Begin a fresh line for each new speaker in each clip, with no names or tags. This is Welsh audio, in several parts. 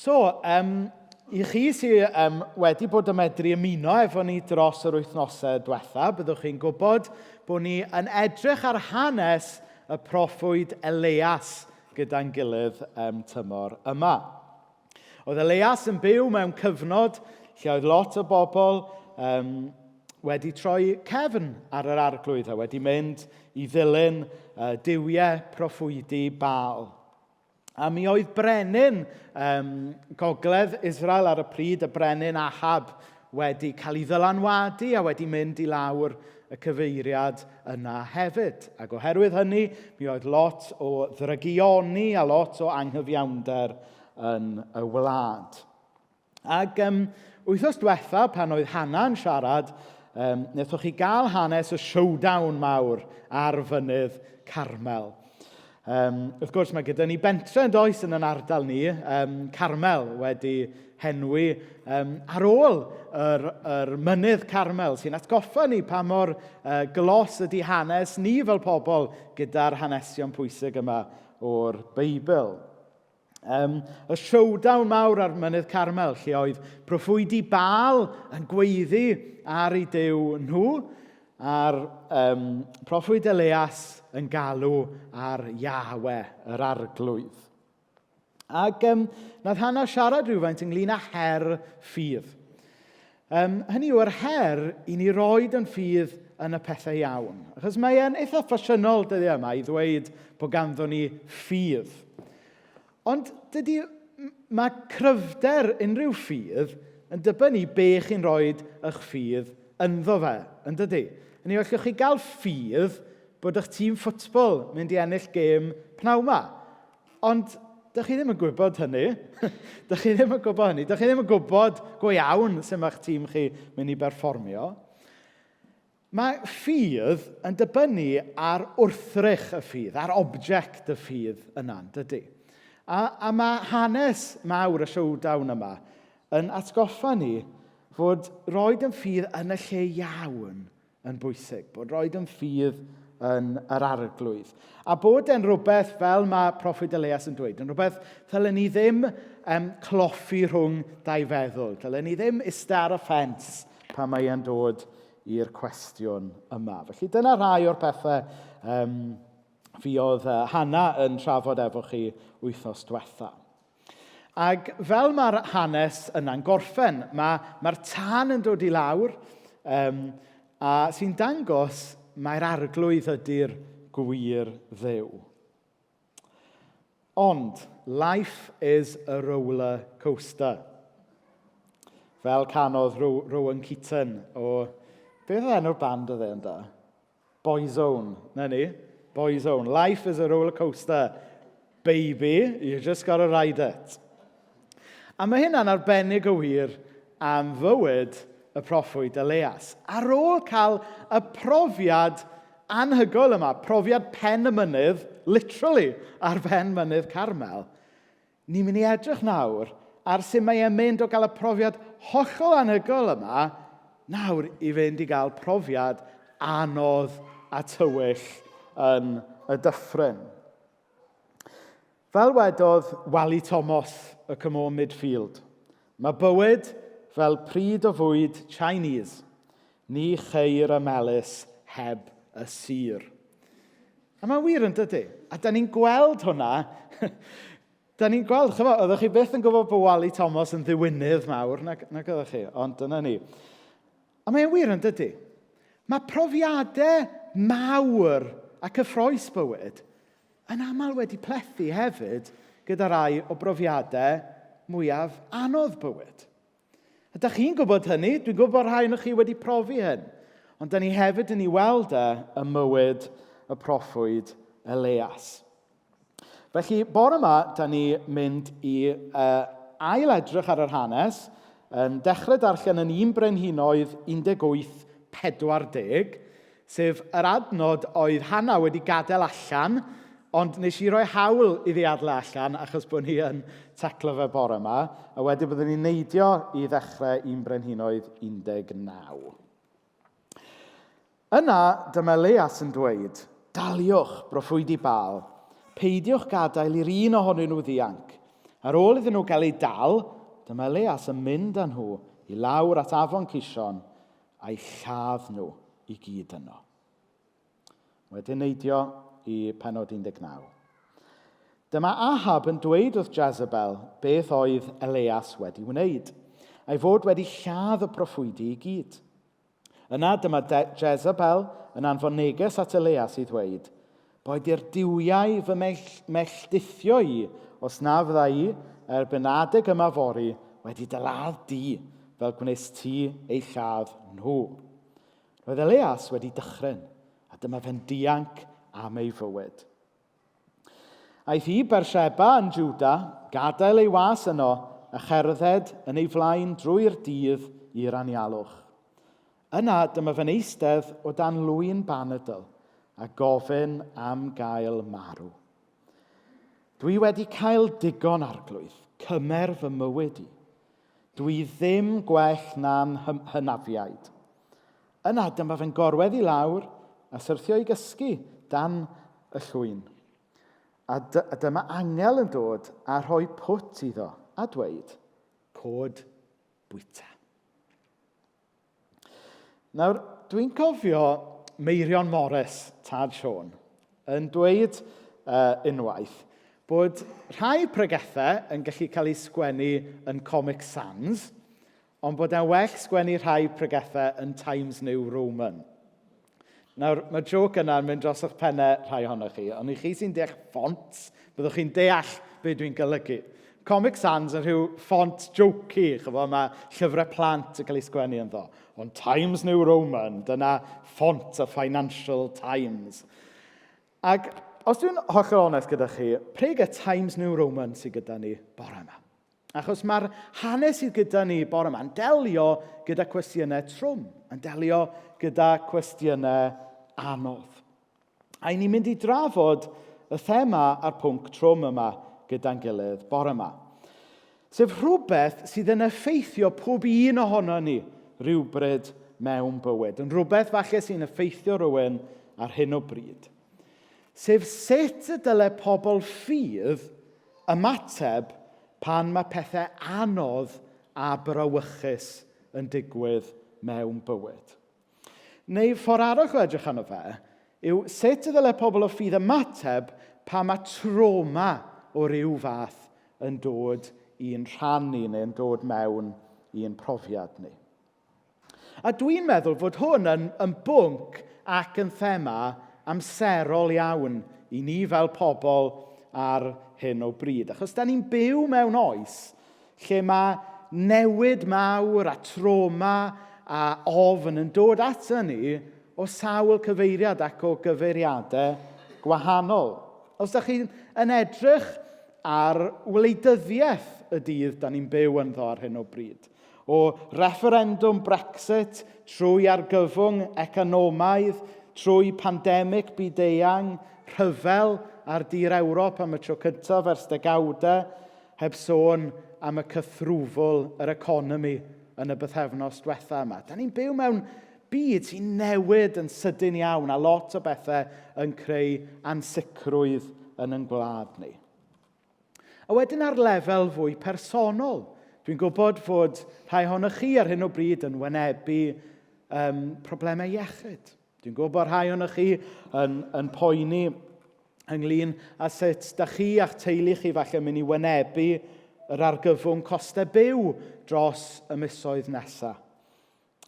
So, i chi sydd wedi bod yn medru ymuno efo ni dros yr wythnosau diwetha, byddwch chi'n gwybod bod ni yn edrych ar hanes y proffwyd Elias gyda'n gilydd tymor yma. Oedd Elias yn byw mewn cyfnod lle oedd lot o bobl wedi troi cefn ar yr arglwydd a wedi mynd i ddilyn duwiau proffwydi Baal. A mi oedd brenin gogledd Israel ar y pryd, y brenin Ahab, wedi cael ei ddylanwadu a wedi mynd i lawr y cyfeiriad yna hefyd. Ac oherwydd hynny, mi oedd lot o ddrygioni a lot o anghyfiawnder yn y wlad. Ac wythnos diwetha, pan oedd Hannah'n siarad, wnaethoch chi gael hanes y showdown mawr ar fynydd Carmel. Wrth gwrs, mae gyda ni bentre yn does yn yn ardal ni, Carmel, wedi henwi ar ôl yr mynydd Carmel, sy'n atgoffa ni pa mor glos ydy hanes ni fel pobl gyda'r hanesion pwysig yma o'r Beibl. Y showdown mawr ar Mynydd Carmel, lle oedd proffwydi Baal yn gweiddi ar ei Duw nhw, a'r proffwyd Elias yn galw ar Yahweh, yr arglwydd. Ac nath Hannah siarad rhywfaint ynglyn â her ffydd. Hynny yw, yr her i ni roed yn ffydd yn y pethau iawn. Achos mae e'n eitha ffasiynol dyddiau yma i ddweud bod ganddo ni ffydd. Ond dydy, mae cryfder unrhyw ffydd yn dibynnu be chi'n rhoi eich ffydd ynddo fe, yn dydy? Hynny yw, allwch chi gael ffydd bod eich tîm ffwtbol mynd i ennill gêm pnawn 'ma. Ond dych chi ddim yn gwybod hynny. Dych chi ddim yn gwybod hynny. Dych chi ddim yn gwybod go iawn sut mae'ch tîm chi mynd i berfformio. Mae ffydd yn dibynnu ar wrthrych y ffydd, ar object y ffydd yna, dydy. A mae hanes mawr y showdown yma yn atgoffa ni fod roed yn ffydd yn y lle iawn yn bwysig, bod roed yn ffydd yn yr arglwydd. A bod e'n rhywbeth, fel mae proffwyd Elias yn dweud, yn rhywbeth ddylen ni ddim cloffi rhwng dau feddwl. Dylen ni ddim iste ar y ffens pan mae e'n dod i'r cwestiwn yma. Felly dyna rhai o'r pethau fuodd Hannah yn trafod efo chi wythnos diwetha. Ac fel mae'r hanes yna'n gorffen, mae'r tân yn dod i lawr, a sy'n dangos mai'r arglwydd ydy'r gwir Dduw. Ond, life is a roller coaster. Fel canodd Rowan Keaton o... Beth oedd enw'r band oedd e ynda? Boyzone. Na ni. Boyzone. Life is a roller coaster. Baby, you just gotta ride it. A mae hynna'n arbennig o wir am fywyd y proffwyd Elias. Ar ôl cael y profiad anhygoel yma, profiad pen y mynydd, literally ar ben mynydd Carmel, ni'n mynd i edrych nawr ar sut mae e'n mynd o gael y profiad hollol anhygoel yma nawr i fynd i gael profiad anodd a tywyll yn y dyffryn. Fel wedodd Wally Thomas y Come On Midfield, mae bywyd fel pryd o fwyd Chinese. Ni cheir y melys heb y sur. A mae'n wir yn dydy? A da ni'n gweld hwnna. Da ni'n gweld, chymod, oeddech chi byth yn gwybod bod Wally Thomas yn ddiwinydd mawr, nag oeddech chi, ond dyna ni. A mae'n wir yn dydy? Mae profiadau mawr a cyffroes bywyd yn aml wedi plethu hefyd gyda rai o brofiadau mwyaf anodd bywyd. A da chi'n gwybod hynny, dwi'n gwybod bod rhai ohonoch chi wedi profi hyn. Ond da ni hefyd yn ei weld e ym mywyd y proffwyd Elias. Felly, bore yma, da ni mynd i ail edrych ar yr hanes, yn dechrau darllen yn 1 Brenhinoedd 18:40, sef yr adnod oedd Hannah wedi gadael allan, ond nes i roi hawl iddi adael e allan achos bod ni yn taclo fe bore yma, a wedyn byddwn ni'n neidio i ddechrau 1 Brenhinoedd 19. Yna, dyma Elias yn dweud, Daliwch, broffwydi Baal, peidiwch gadael i'r un ohonyn nhw ddianc. Ar ôl iddyn nhw gael eu dal, dyma Elias yn mynd â nhw i lawr at afon Cishon a'i lladd nhw i gyd yno. Wedyn neidio i penod 19. Dyma Ahab yn dweud wrth Jezebel beth oedd Elias wedi wneud, a'i fod wedi lladd y proffwydi i gyd. Yna dyma Jezebel yn anfon neges at Elias i ddweud, Boed i'r duwiau fy melldithio i, os na fydda i, erbyn adeg yma fory, wedi dy ladd di, fel gwnes ti eu lladd nhw. Roedd Elias wedi dychryn, a dyma fe'n dianc am ei fywyd. Aeth i Beersheba yn Jwda, gadael ei was yno a cherdded yn ei flaen drwy'r dydd i'r anialwch. Yna dyma fe'n eistedd o dan lwyn banadl a gofyn am gael marw. Dwi wedi cael digon arglwydd, cymer fy mywyd i. Dwi ddim gwell na'n hynafiaid. Yna dyma fe'n gorwedd i lawr a syrthio i gysgu dan y llwyn. A, a dyma angel yn dod a rhoi pwt iddo a dweud, cod bwyta. Nawr, dwi'n cofio Meirion Morris, tad Siôn, yn dweud unwaith bod rhai pregethau yn gallu cael eu sgwennu yn Comic Sans, Ond bod e'n well sgwennu rhai pregethau yn Times New Roman. Nawr, mae joke yna'n mynd dros eich pennau rhai ohonoch chi, ond i chi sy'n deall fonts, byddwch chi'n deall be dwi'n golygu. Comic Sans yn rhyw ffont jokey, chyfo, mae llyfrau plant yn cael ei sgwennu ynddo. Ond Times New Roman, dyna ffont y Financial Times. Ac os dwi'n hollol onest gyda chi, preg y Times New Roman sydd gyda ni bore yma. Achos mae'r hanes sydd gyda ni bore yma yn delio gyda cwestiynau trwm, yn delio gyda cwestiynau anodd. A i ni'n mynd i drafod y thema a'r pwnc trwm yma gyda'n gilydd bore yma. Sef rhywbeth sydd yn effeithio pob un ohono ni rhywbryd mewn bywyd. Yn rhywbeth falle sy'n effeithio rhywun ar hyn o bryd. Sef sut y dyle pobl ffydd ymateb pan mae pethau anodd a brawychus yn digwydd mewn bywyd. Neu ffordd arall o edrych arno fe yw sut y ddyle pobl o ffydd ymateb pan mae trauma o ryw fath yn dod i'n rhan ni neu yn dod mewn i'n profiad ni. A dwi'n meddwl fod hwn yn, yn bwnc ac yn thema amserol iawn i ni fel pobl ar hyn o bryd. Achos da ni'n byw mewn oes lle mae newid mawr a trauma a ofn yn dod ato ni o sawl cyfeiriad ac o gyfeiriadau gwahanol. Os da chi'n yn edrych ar wleidyddiaeth y dydd da ni'n byw ynddo ar hyn o bryd, O refferendwm Brexit, trwy argyfwng economaidd, trwy pandemig byd-eang, rhyfel ar dir Ewrop am y tro cyntaf ers degawdau, heb sôn am y cythrwfl yr economi yn y bythefnos diwetha yma. Da ni'n byw mewn byd sy'n newid yn sydyn iawn a lot o bethau yn creu ansicrwydd yn ein gwlad ni. A wedyn ar lefel fwy personol, dwi'n gwybod fod rhai ohonoch chi ar hyn o bryd yn wynebu um, problemau iechyd. Dwi'n gwybod rhai ohonoch chi yn, yn poeni ynglyn â sut da chi a'ch teulu chi falle mynd i wynebu yr argyfwng costau byw dros y misoedd nesaf.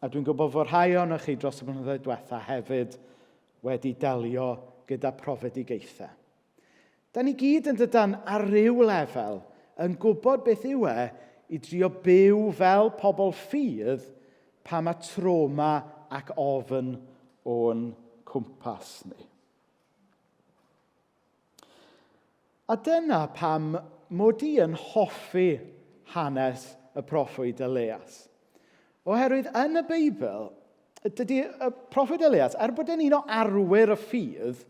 A dwi'n gwybod fod rhai ohonoch chi dros y blynyddoedd diwetha hefyd wedi delio gyda profedigaethau. Da ni gyd yn dydan ar ryw lefel yn gwybod beth yw e i drio byw fel pobl ffydd pan mae trauma ac ofn o'n cwmpas ni. A dyna pam mod i yn hoffi hanes y proffwyd Elias. Oherwydd yn y Beibl, dydy y proffwyd Elias, er bod e'n un o arwyr y ffydd,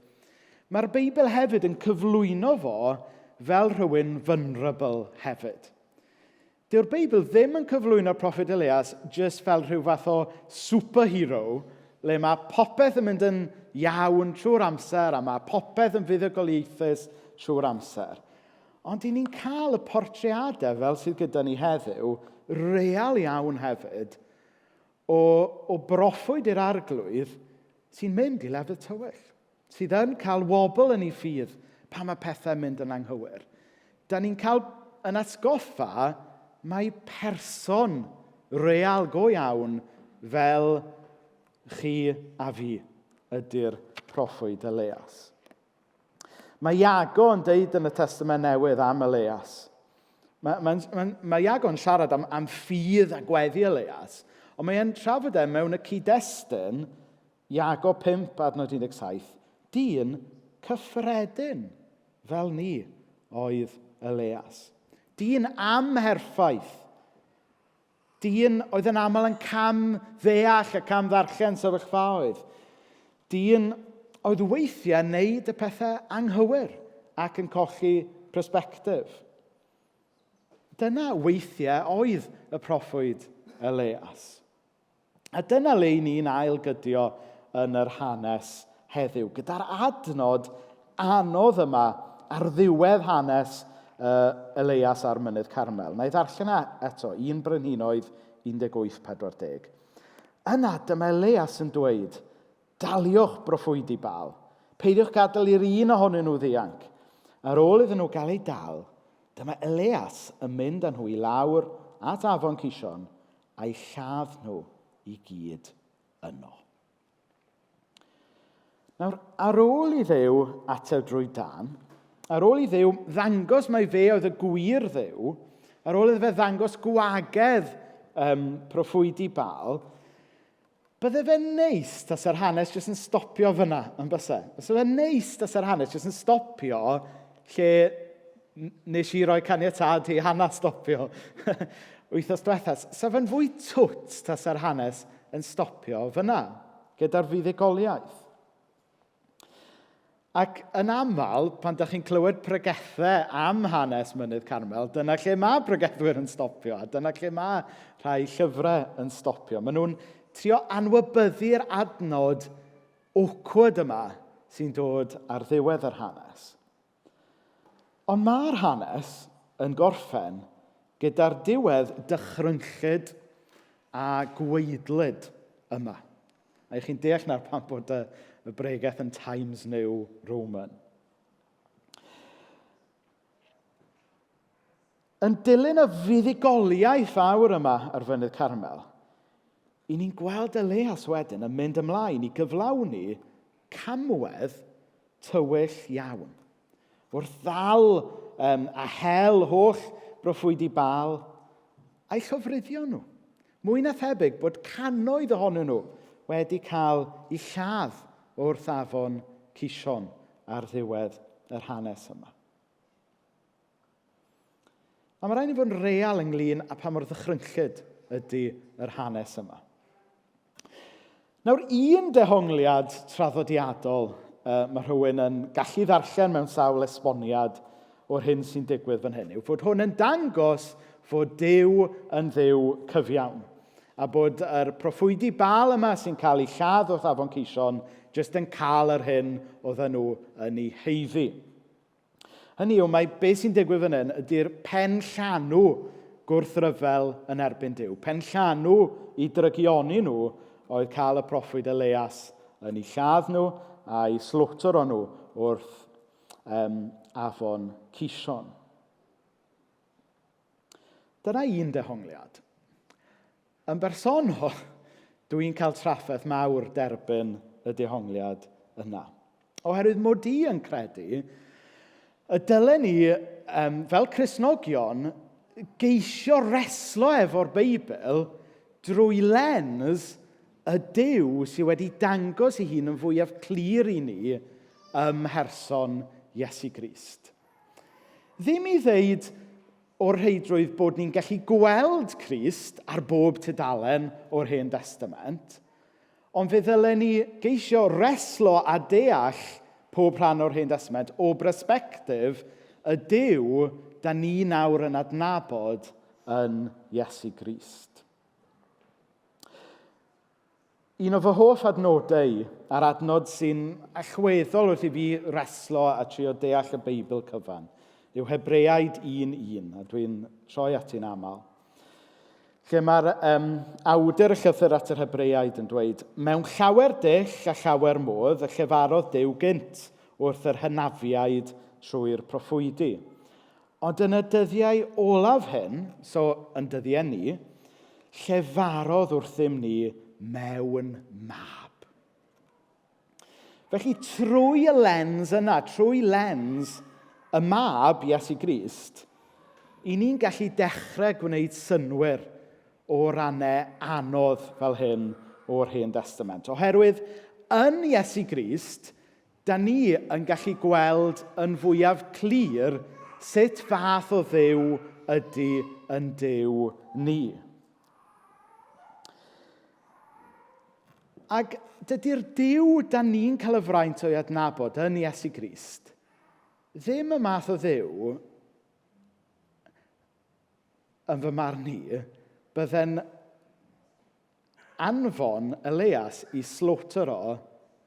mae'r Beibl hefyd yn cyflwyno fo fel rhywun vulnerable hefyd. Dyw'r Beibl ddim yn cyflwyno'r proffwyd Elias jyst fel rhyw fath o superhero le mae popeth yn mynd yn iawn trwy'r amser a mae popeth yn fuddugoliaethus trwy'r amser. Ond i ni'n cael y portreadau fel sydd gyda ni heddiw, real iawn hefyd, o, o broffwyd i'r arglwydd sy'n mynd i lefydd tywyll, sydd yn cael wobl yn ei ffydd pan mae pethau'n mynd yn anghywir. Da ni'n cael yn atgoffa mai person real go iawn fel chi a fi ydy'r proffwyd Elias. Mae Iago yn deud yn y Testament Newydd am Elias. Mae, mae, mae, mae Iago yn siarad am, am ffydd a gweddi Elias, ond mae'n trafod e mewn y cyd-destun Iago 5 adnod 17, dyn cyffredin fel ni oedd Elias. Dyn amherffaith. Dyn oedd yn aml yn cam ddeall a cam ddarllen sefyllfaoedd. Dyn oedd weithiau wneud y pethau anghywir ac yn colli perspectif. Dyna weithiau oedd y proffwyd Elias. A dyna le i ni'n ailgydio yn yr hanes heddiw, gyda'r adnod anodd yma ar ddiwedd hanes uh, Elias ar Mynydd Carmel. Na i ddarllen e eto, 1 Brenhinoedd 18.40. Yna dyma Elias yn dweud, daliwch broffwydi Baal. Peidiwch gadael i'r un ohonyn nhw ddianc. Ar ôl iddyn nhw gael eu dal, dyma Elias yn mynd â nhw i lawr at afon Cishon a'u lladd nhw i gyd yno. Nawr, ar ôl i Dduw ateb drwy dân, ar ôl i Dduw ddangos mai fe oedd y gwir Dduw, ar ôl iddo fe ddangos gwagedd um, proffwydi Baal, bydde fe'n neis tasa'r hanes jyst yn stopio fyna, yn byse? Byse fe'n neis tasa'r hanes jyst yn stopio lle nes i roi caniatâd i Hannah stopio wythnos diwetha. Sa fe'n fwy twt tasa'r hanes yn stopio fyna, gyda'r fuddugoliaeth. Ac yn aml, pan da chi'n clywed pregethau am hanes Mynydd Carmel, dyna lle mae pregethwyr yn stopio, a dyna lle mae rhai llyfrau yn stopio. Maen nhw'n trio anwybyddu'r adnod awkward yma sy'n dod ar ddiwedd yr hanes. Ond mae'r hanes yn gorffen gyda'r diwedd dychrynllyd a gwaedlyd yma. A i chi'n deall nawr pam bod y, y bregeth yn Times New Roman. Yn dilyn y fuddugoliaeth fawr yma ar Fynydd Carmel, i ni'n gweld Elias wedyn yn mynd ymlaen i gyflawni camwedd tywyll iawn. Wrth ddal um, a hel holl broffwydi Baal, a'i llofruddio nhw. Mwy na thebyg bod cannoedd ohonyn nhw wedi cael eu lladd wrth afon Cishon ar ddiwedd yr hanes yma. A mae rhaid ni fod yn real ynglyn â pa mor ddychrynllyd ydy yr hanes yma. Nawr, un dehongliad traddodiadol uh, mae rhywun yn gallu ddarllen mewn sawl esboniad o'r hyn sy'n digwydd fan hyn yw fod hwn yn dangos fod Duw yn Dduw cyfiawn a bod yr proffwydi Baal yma sy'n cael eu lladd wrth afon Cishon jyst yn cael yr hyn oedden nhw yn ei heiddi. Hynny yw, mae beth sy'n digwydd fan hyn ydy'r pen llanw gwrthryfel yn erbyn Duw. Pen llanw i drygioni nhw oedd cael y proffwyd Elias yn eu lladd nhw a'i slwtr o nhw wrth um, afon Cishon. Dyna un dehongliad. Yn bersonol, dwi'n cael trafferth mawr derbyn y dehongliad yna. Oherwydd mod i yn credu y dylen ni, um, fel Cristnogion, geisio reslo efo'r Beibl drwy lens y Duw sydd wedi dangos ei hun yn fwyaf clir i ni ym mherson Iesu Grist. Ddim i ddeud o'r rheidrwydd bod ni'n gallu gweld Crist ar bob tudalen o'r Hen Destament, ond fe ddylen ni geisio reslo a deall pob rhan o'r Hen Destament o bersbectif y Duw da ni nawr yn adnabod yn Iesu Grist. Un o fy hoff adnodau i, a'r adnod sy'n allweddol wrth i fi reslo a trio deall y Beibl cyfan, yw Hebreaid 1.1, a dwi'n troi ati'n aml. Lle mae'r um, awdur y llythyr at yr Hebreaid yn dweud, Mewn llawer dull a llawer modd y llefarodd Duw gynt wrth yr hynafiaid trwy'r proffwydi. Ond yn y dyddiau olaf hyn, so yn dyddiau ni, llefarodd wrthym ni mewn mab. Felly trwy y lens yna, trwy lens y mab Iesu Grist, i ni'n gallu dechrau gwneud synnwyr o rannau anodd fel hyn o'r Hen Destament. Oherwydd yn Iesu Grist, da ni yn gallu gweld yn fwyaf clir sut fath o Dduw ydy yn Duw ni. Ac dydy'r Duw da ni'n cael y fraint o'i adnabod yn Iesu Grist ddim y math o Dduw yn fy marn i, bydde'n anfon Elias i slotero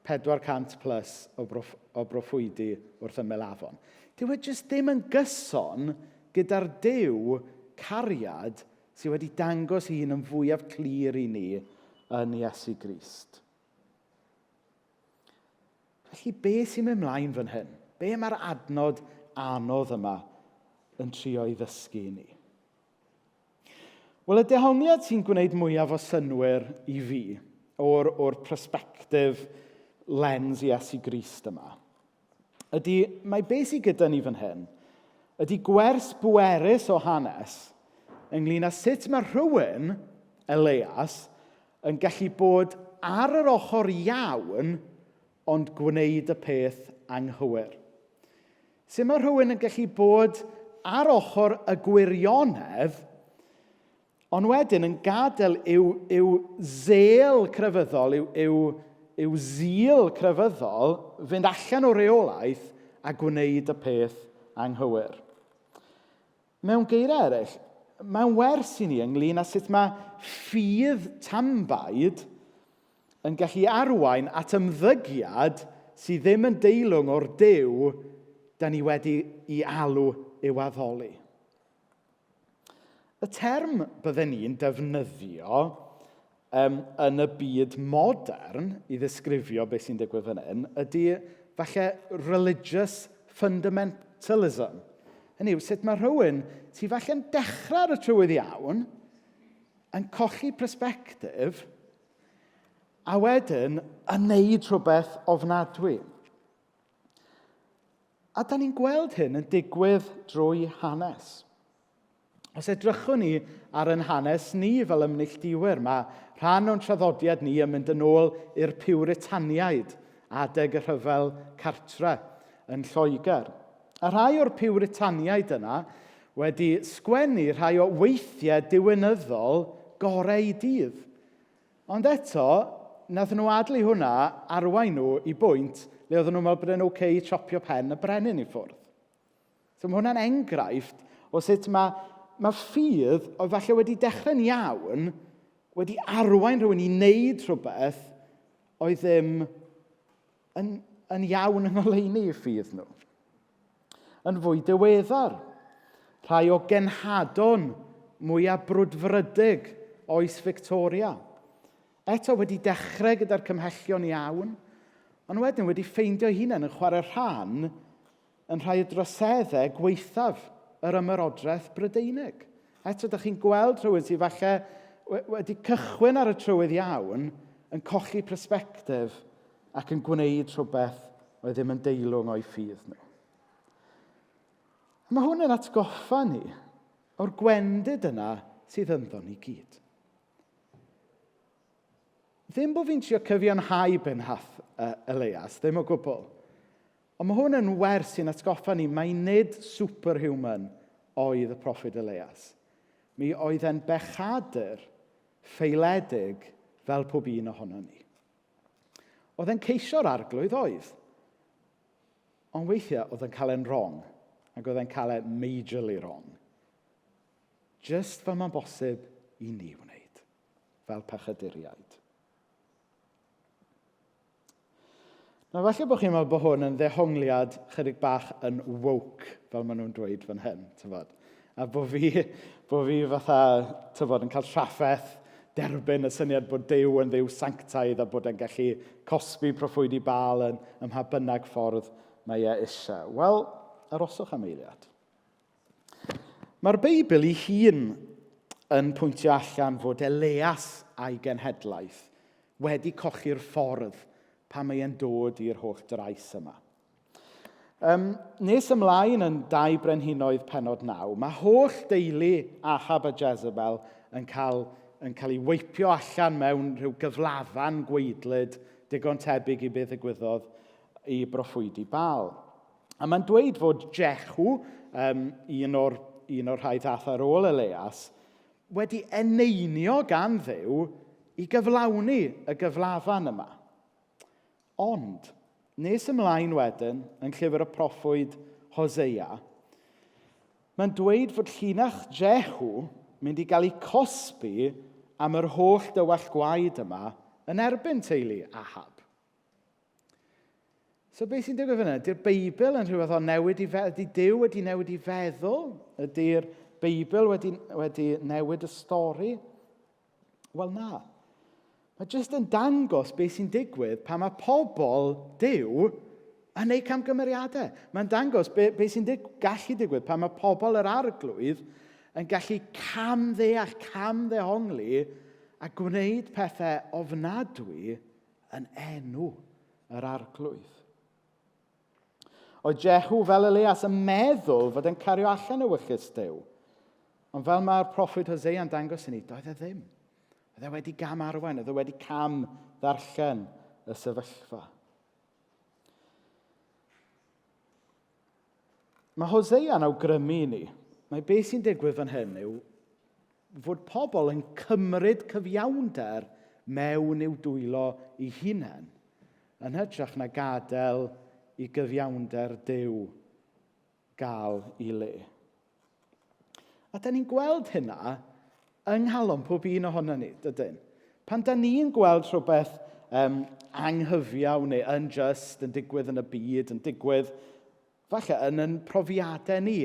400 plus o, broff, o broffwydi wrth ymyl afon. Dyw e jyst ddim yn gyson gyda'r Duw cariad sydd wedi dangos ei hun yn fwyaf clir i ni yn Iesu Grist. Felly, be sy'n mynd mlaen fan hyn? Be mae'r adnod anodd yma yn trio ei ddysgu i ni? Wel, y dehongliad sy'n gwneud mwyaf o synnwyr i fi o'r, or perspectif lens Iesu Grist yma ydy, mae be sydd gyda ni fan hyn, ydy gwers bwerus o hanes ynglyn â sut mae rhywun, Elias, yn gallu bod ar yr ochr iawn ond gwneud y peth anghywir. Sut mae rhywun yn gallu bod ar ochr y gwirionedd, ond wedyn yn gadael i'w, i'w zel crefyddol, i'w, i'w, i'w zil crefyddol, fynd allan o reolaeth a gwneud y peth anghywir. Mewn geiriau eraill, mae'n wers i ni ynglyn â sut mae ffydd tanbaid yn gallu arwain at ymddygiad sydd ddim yn deilwng o'r Duw da ni wedi i alw i'w addoli. Y term bydden ni'n defnyddio um, yn y byd modern i ddisgrifio beth sy'n digwydd fan hyn ydy falle religious fundamentalism. Hynny yw, sut mae rhywun sydd falle'n dechrau ar y trywydd iawn, yn colli perspectif, a wedyn yn neud rhywbeth ofnadwy. A da ni'n gweld hyn yn digwydd drwy hanes. Os edrychwn ni ar yn hanes ni fel ymneilltuwyr, mae rhan o'n traddodiad ni yn mynd yn ôl i'r Piwritaniaid adeg y rhyfel cartre yn Lloegr. A rhai o'r Piwritaniaid yna wedi sgwennu rhai o weithiau diwinyddol gorau eu dydd. Ond eto, nath nhw adael i hwnna arwain nhw i bwynt le oedden nhw'n meddwl bod e'n oce i chopio pen y brenin i ffwrdd. So mae hwnna'n enghraifft o sut mae, mae ffydd oedd falle wedi dechrau'n iawn wedi arwain rhywun i wneud rhywbeth oedd ddim yn, yn iawn yng ngoleuni i ffydd nhw. Yn fwy diweddar, rhai o genhadon mwyaf brwdfrydig oes Victoria. Eto wedi dechrau gyda'r cymhellion iawn, ond wedyn wedi ffeindio hunain yn chwarae rhan yn rhai o droseddau gwaethaf yr ymerodraeth Brydeinig. Eto, da chi'n gweld rhywun sydd falle wedi cychwyn ar y trywydd iawn yn colli persbectif ac yn gwneud rhywbeth oedd ddim yn deilwng o'i ffydd nhw. Mae hwn yn atgoffa ni o'r gwendid yna sydd ynddo ni gyd. Ddim bod fi'n trio cyfiawnhau be nath Elias, ddim o gwbl. Ond mae hwn yn wers sy'n atgoffa ni mai nid superhuman oedd y proffwyd Elias. Mi oedd e'n bechadur ffaeledig fel pob un ohono ni. Oedd e'n ceisio'r arglwydd oedd. Ond weithiau oedd e'n cael e'n wrong. Ac oedd e'n cael e majorly wrong. Just fel mae'n bosib i ni wneud. Fel pechaduriaid. Nawr falle bod chi'n meddwl bod hwn yn ddehongliad chydig bach yn woke, fel maen nhw'n dweud fan hyn, tybod. A bod fi, bod fi fatha, tybod, yn cael trafferth derbyn y syniad bod Duw yn dduw sanctaidd a bod e'n gallu cosbi proffwydi Baal yn, ym mha bynnag ffordd mae e eisiau. Wel, aroswch am eiliad. Mae'r Beibl ei hun yn pwyntio allan fod Elias a'i genhedlaeth wedi colli'r ffordd pan mae e'n dod i'r holl drais yma. Um, nes ymlaen yn 2 Brenhinoedd penod 9, mae holl deulu Ahab a Jezebel yn cael, yn cael ei weipio allan mewn rhyw gyflafan gweidlyd digon tebyg i beth ddigwyddodd i broffwydi Baal. A mae'n dweud fod Jehu, um, un, o'r, un o'r rhai ddath ar ôl Elias, wedi eneinio gan Dduw i gyflawni y gyflafan yma. Ond, nes ymlaen wedyn, yn llyfr y proffwyd Hosea, mae'n dweud fod llinach Jehu mynd i gael ei cosbi am yr holl dywallt gwaed yma yn erbyn teulu Ahab. So beth sy'n digwydd fyna? Ydy'r Beibl yn rhywbeth o newid i feddwl? Ydy Duw wedi newid i feddwl? Ydy'r Beibl wedi, wedi newid y stori? Wel na. Mae jyst yn dangos beth sy'n digwydd pan mae pobl Duw yn eu camgymeriadau. Mae'n dangos be, be sy'n dig, gallu digwydd pan mae pobl yr arglwydd yn gallu camddeall, camddehongli a gwneud pethau ofnadwy yn enw yr arglwydd. Oedd Jehu fel Elias yn meddwl fod e'n cario allan ewyllys Duw. Ond fel mae'r proffwyd Hosea yn dangos i ni, doedd e ddim. Oedd e wedi gam arwain, oedd e wedi cam ddarllen y sefyllfa. Mae Hosea yn awgrymu i ni, mae beth sy'n digwydd fan hyn yw fod pobl yn cymryd cyfiawnder mewn i'w dwylo eu hunain, yn hytrach na gadael i gyfiawnder Duw gael ei le. A da ni'n gweld hynna yng nghalon pob un ohono ni, dydyn? Pan da ni'n gweld rhywbeth um, anghyfiawn neu unjust yn digwydd yn y byd, yn digwydd Falle yn yn profiadau ni.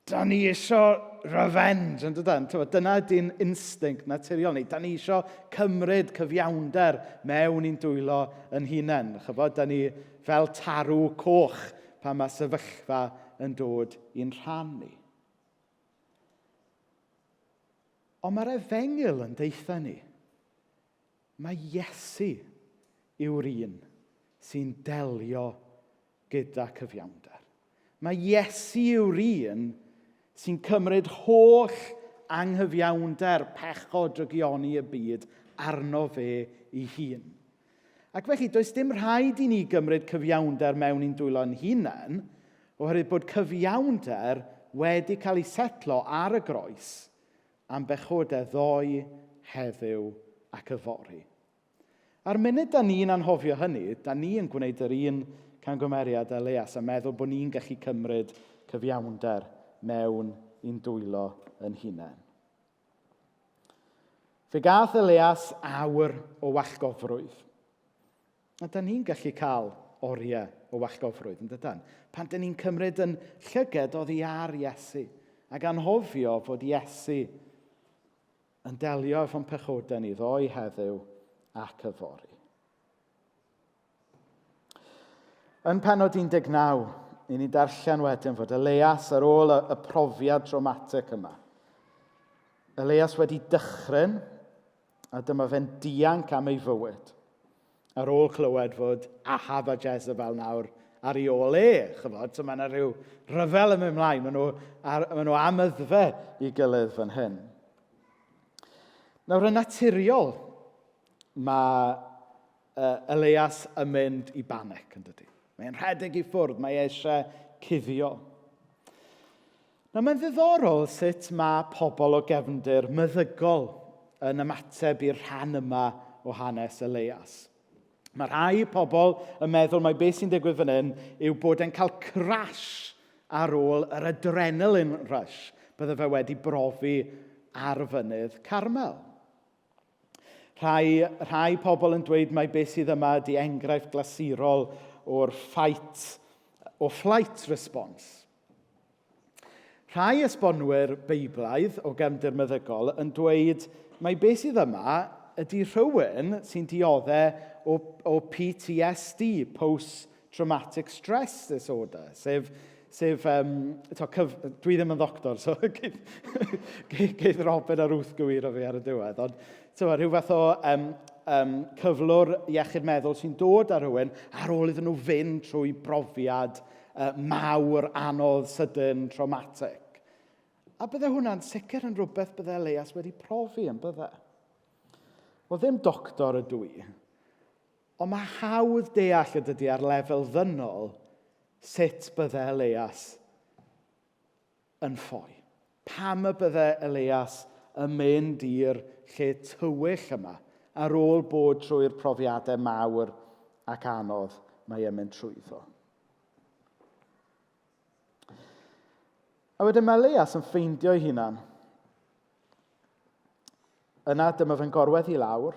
Da ni isio revenge, yn dydan? Dyna ydy'n instinct naturiol ni. Da ni isio cymryd cyfiawnder mewn i'n dwylo yn hunain. Chybod, da ni fel tarw coch pan mae sefyllfa yn dod i'n rhan ni. Ond mae'r efengyl yn deutha ni. Mae Iesu yw'r un sy'n delio gyda cyfiawnder. Mae Iesu yw'r un sy'n cymryd holl anghyfiawnder, pechod, drygioni y byd arno fe ei hun. Ac felly, does dim rhaid i ni gymryd cyfiawnder mewn i'n dwylo'n hunain, oherwydd bod cyfiawnder wedi cael ei setlo ar y groes am bechodau ddoe, heddiw ac yfory. A'r munud da ni'n anghofio hynny, da ni yn gwneud yr un camgymeriad â Elias a meddwl bod ni'n gallu cymryd cyfiawnder mewn i'n dwylo yn hunain. Fe gath Elias awr o wallgofrwydd. A da ni'n gallu cael oriau o wallgofrwydd, yn dydan? Pan da ni'n cymryd yn llyged oddi ar Iesu ac anghofio fod Iesu yn delio efo'n pechodau ni ddoe, heddiw ac yfory. Yn penod 19, i ni darllen wedyn fod Elias ar ôl y, y profiad traumatic yma. Elias wedi dychryn a dyma fe'n dianc am ei fywyd. Ar ôl clywed fod Ahab a Jezebel nawr ar ei ôl e, chybod, so mae yna rhyw ryfel yn mynd mlaen, maen nhw, ar, maen nhw am yddfe i gilydd fan hyn. Nawr, yn naturiol, mae uh, Elias yn mynd i banic, yn dydy. Mae'n rhedeg i ffwrdd, mae e eisiau cuddio. Nawr, mae'n ddiddorol sut mae pobl o gefndir meddygol yn ymateb i'r rhan yma o hanes Elias. Mae rhai pobl yn meddwl mai beth sy'n digwydd fan hyn yw bod e'n cael crash ar ôl yr adrenaline rush bydde fe wedi brofi ar fynydd Carmel. Rhai, rhai pobl yn dweud mai beth sydd yma ydy enghraifft glasurol o'r fight, o flight response. Rhai esbonwyr Beiblaidd o gefndir meddygol yn dweud mai beth sydd yma ydy rhywun sy'n dioddau o, o PTSD, Post Traumatic Stress Disorder, sef, sef um, to, cyf, dwi ddim yn ddoctor, so geith, geith Robin a Ruth gywiro fi ar y diwedd, ond to, rhyw fath o um, um, cyflwr iechyd meddwl sy'n dod ar rhywun ar ôl iddyn nhw fynd trwy brofiad uh, mawr, anodd, sydyn, traumatic. A bydde hwnna'n sicr yn rhywbeth bydde Elias wedi profi yn bydde. Wel, ddim doctor ydw i, ond mae hawdd deall y dydy ar lefel ddynol sut bydde Elias yn ffoi. Pam y bydde Elias yn mynd i'r lle tywyll yma ar ôl bod trwy'r profiadau mawr ac anodd mae e'n mynd trwyddo. A wedyn mae Elias yn ffeindio'i hunan. Yna dyma fe'n gorwedd i lawr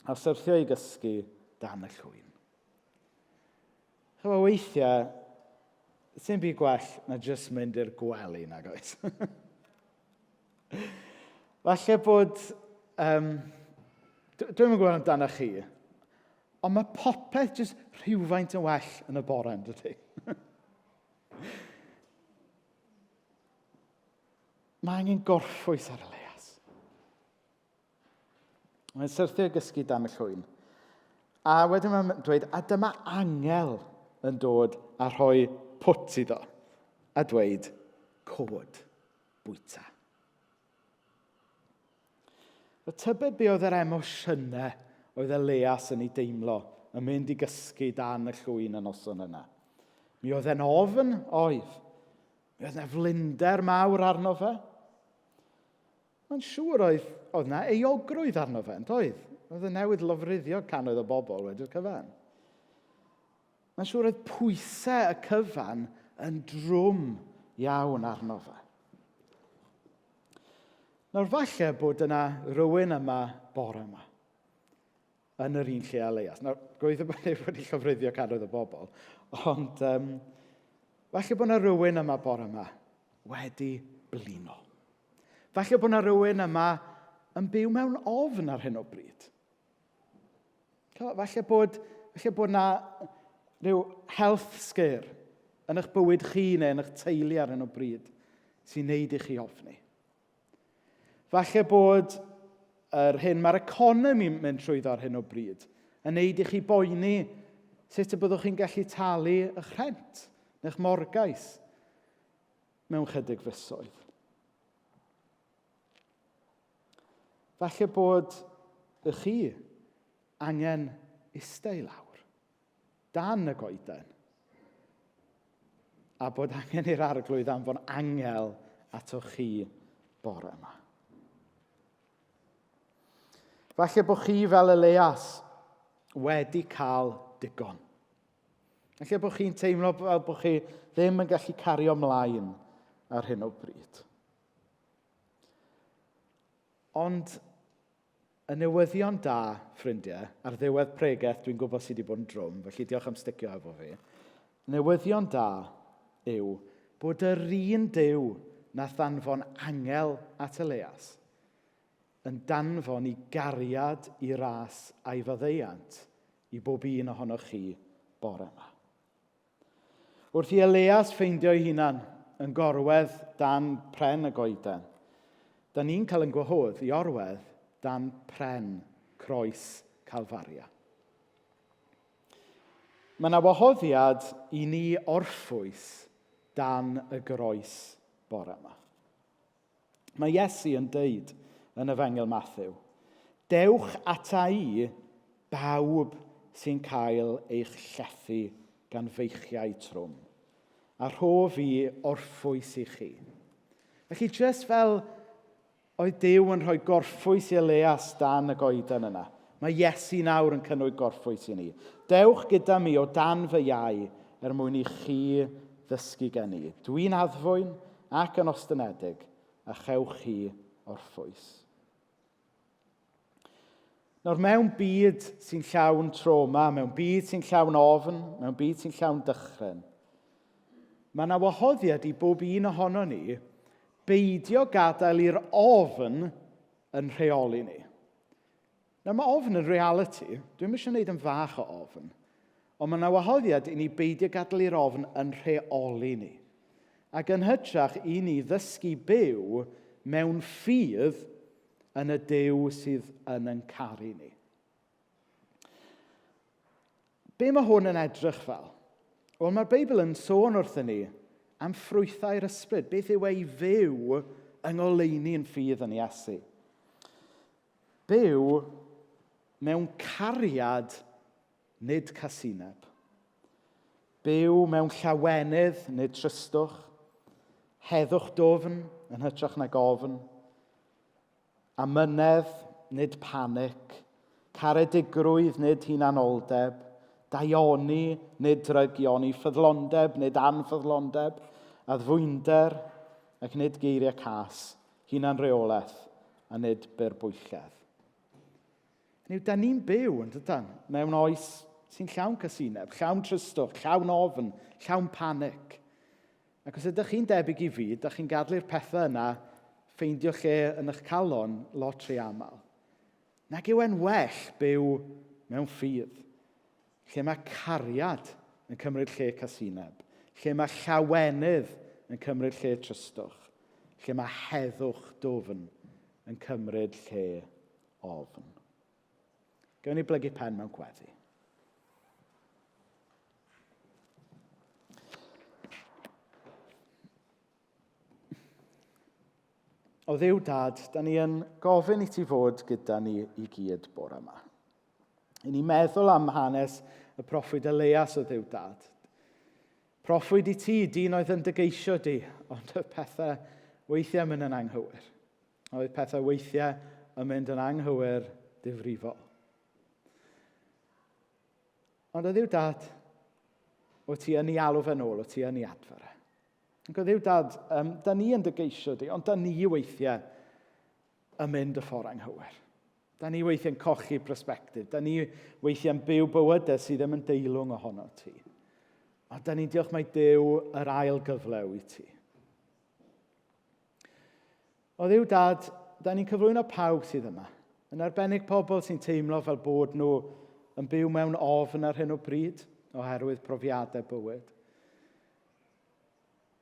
a syrthio i gysgu dan y llwyn. Chymod, weithiau, sy'n byd gwell na jyst mynd i'r gwely, nag oes? Falle bod... Um, Dwi'n yn gwybod amdano chi, ond mae popeth jyst rhywfaint yn well yn y bore, yn dydy? mae angen gorffwys ar Elias. Mae'n syrthio i gysgu dan y llwyn. A wedyn mae'n dweud, a dyma angel yn dod a rhoi pwt iddo. A dweud, cod, bwyta. Y tybed be oedd yr emosiynau oedd Elias yn ei deimlo yn mynd i gysgu dan y llwyn y noson yna. Mi oedd e'n ofn, oedd. Mi oedd yna flinder mawr arno fe. Mae'n siŵr oedd, oedd 'na euogrwydd arno fe, yn doedd? Oedd e newydd lofruddio cannoedd o bobl wedi'r cyfan. Mae'n siŵr oedd pwysau y cyfan yn drwm iawn arno fe. Nawr falle bod yna rywun yma bore yma yn yr un lle â Leias. Nawr, gobeithio bod neb wedi llofruddio cannoedd o bobl, ond um, falle bod yna rywun yma bore yma wedi blino. Falle bod yna rhywun yma yn byw mewn ofn ar hyn o bryd. Falle bod, falle bod yna rhyw health scare yn eich bywyd chi neu yn eich teulu ar hyn o bryd sy'n neud i chi ofni. Falle bod yr hyn mae'r economi'n mynd trwyddo ar hyn o bryd yn neud i chi boeni sut y byddwch chi'n gallu talu eich rhent neu'ch morgais mewn chydig fisoedd. Falle bod y chi angen eistedd i lawr dan y goeden a bod angen i'r arglwydd anfon angel ato chi bore yma. Falle bod chi fel Elias wedi cael digon. Falle bod chi'n teimlo fel bod chi ddim yn gallu cario ymlaen ar hyn o bryd. Ond y newyddion da, ffrindiau, ar ddiwedd pregeth dwi'n gwybod sydd wedi bod yn drwm, felly diolch am sticio efo fi. Newyddion da yw bod yr un Duw nath ddanfon angel at Elias yn danfon i gariad i ras a'i faddeuant i bob un ohonoch chi bore yma. Wrth i Elias ffeindio'i hunan yn gorwedd dan pren y goeden, da ni'n cael yn gwahodd i orwedd dan pren croes Calfaria. Mae yna wahoddiad i ni orffwys dan y groes bore yma. Mae Iesu yn deud yn Efengyl Mathew, Dewch ata i, bawb sy'n cael eich llethu gan feichiau trwm, a rho fi orffwys i chi. Felly, jyst fel oedd Duw yn rhoi gorffwys i Elias dan y goeden yna, mae Iesu nawr yn cynnwys gorffwys i ni. Dewch gyda mi o dan fy iau er mwyn i chi ddysgu gen i. Dwi'n addfwyn ac yn ostynedig, a chewch chi orffwys. Nawr, mewn byd sy'n llawn trauma, mewn byd sy'n llawn ofn, mewn byd sy'n llawn dychryn, mae yna wahoddiad i bob un ohono ni beidio gadael i'r ofn yn rheoli ni. Nawr, mae ofn yn realiti. Dwi'm eisiau gwneud yn fach o ofn. Ond mae yna wahoddiad i ni beidio gadael i'r ofn yn rheoli ni. Ac yn hytrach i ni ddysgu byw mewn ffydd yn y Duw sydd yn yn caru ni. Be mae hwn yn edrych fel? Wel, mae'r Beibl yn sôn wrthyn ni am ffrwythau'r ysbryd. Beth yw ei fyw yng ngoleuni yn ffydd yn Iesu? Byw mewn cariad, nid casineb. Byw mewn llawenydd, nid tristwch. Heddwch dwfn, yn hytrach nag ofn. Amynedd, nid panic. Caredigrwydd, nid hunanoldeb. Daioni, nid drygioni. Ffyddlondeb, nid anffyddlondeb. Addfwynder, ac nid geiriau cas. Hunanreolaeth a nid byrbwylledd. Hynny yw, da ni'n byw, yn dydan, mewn oes sy'n llawn casineb, llawn tristwch, llawn ofn, llawn panic. Ac os ydych chi'n debyg i fi, da chi'n gadlu'r pethau yna ffeindio lle yn eich calon lot rhy aml. Nag yw e'n well byw mewn ffydd, lle mae cariad yn cymryd lle casineb, lle mae llawenydd yn cymryd lle tristwch, lle mae heddwch dwfn yn cymryd lle ofn. Gawn ni blygu pen mewn gweddi. O Dduw Dad, da ni yn gofyn i ti fod gyda ni i gyd bore yma. I ni meddwl am hanes y proffwyd Elias o Dduw Dad. Proffwyd i ti, dyn oedd yn dygeisio di, ond oedd pethau weithiau yn mynd yn anghywir. Oedd pethau weithiau yn mynd yn anghywir difrifol. Ond o Dduw Dad, o ti yn ei alw fe nôl, o ti yn ei adfer e. Ac o Dduw Dad, um, da ni yn dy geisio di, ond da ni weithiau yn mynd y ffordd anghywir. Da ni weithiau'n cochi perspectif. Da ni weithiau'n byw bywydau sydd ddim yn deilwng ohono ti. A da ni'n diolch mai Duw yr ail gyfle wyt ti. O Dduw Dad, da ni'n cyflwyno pawb sydd yma. Yn arbennig pobl sy'n teimlo fel bod nhw yn byw mewn ofn ar hyn o bryd oherwydd profiadau bywyd.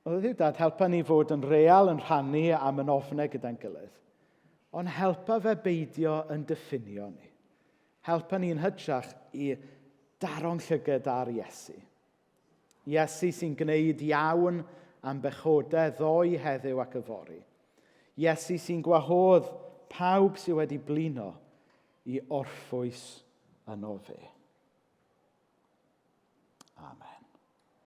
O Dduw Dad, helpa ni fod yn real yn rhannu am yn ofnau gyda'n gilydd. Ond helpa fe beidio yn diffinio ni. Helpa ni'n hytrach i daro'n llyged ar Iesu. Iesu sy'n gwneud iawn am bechodau ddoe, heddiw ac yfory. Iesu sy'n gwahodd pawb sydd wedi blino i orffwys yno fe.